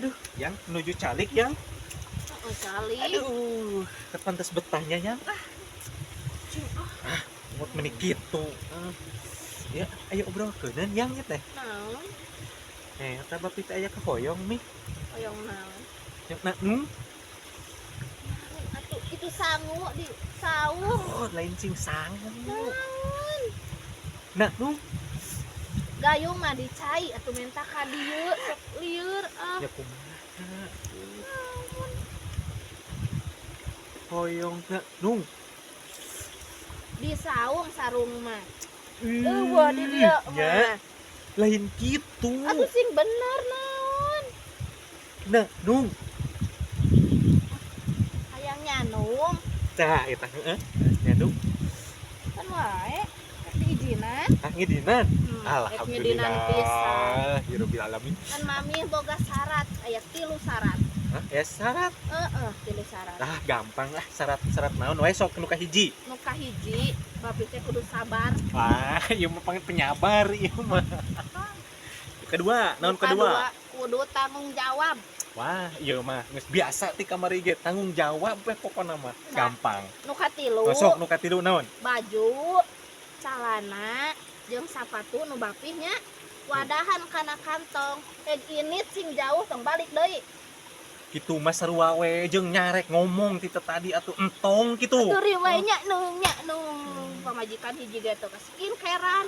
Aduh, yang menuju calik yang. Oh, calik. Aduh, kepantes betahnya yang. Ah, Cing, ah. Mut meni kitu. Ya, ayo obrolkeun yang ieu teh. Naon? Eh, eta bapi teh aya kahoyong mi. Hoyong naon? Yang na nung. Atuh itu sangu di saung. Oh, lain cing sangu. Naon? Nah, nung. Gayung mah dicai atuh menta ka dieu sok lieur ah. Ya kumaha? Hoyong na nung. Di saung sarung mah. Eueuh di dieu Ya, mah. Lain kitu. Atuh sing bener naon? Nah, nung. Hayang nyanung. Tah, eta heeh. Nyanung. Kan wae rek diizinan. Ah, ngidinan. Rek ngidinan pisan. Alhamdulillah, ya rabbil alamin. Kan mami boga syarat, aya tilu syarat. Hah, ya syarat. Heeh, tilu syarat. Ah, gampang lah syarat-syarat naon wae sok nu kahiji. Nu kahiji, bapi teh kudu sabar. Wah, ieu mah penyabar ieu mah. Kedua, naon Nu kedua? Kudu tanggung jawab. Wah, ieu mah geus biasa ti kamari ge tanggung jawab we pokona mah. Nah. Gampang. Nu katilu, Oh, sok nu katilu naon? Baju, calana, jeung sapatu nu bapih nya wadahan kana kantong. Rek indit sing jauh, tong balik deui. Kitu mah sarua we jeung nyarek ngomong ti tadi atuh, entong kitu. Atuh riwe nya nung nya nung pamajikan hiji ge teh ka skincarean.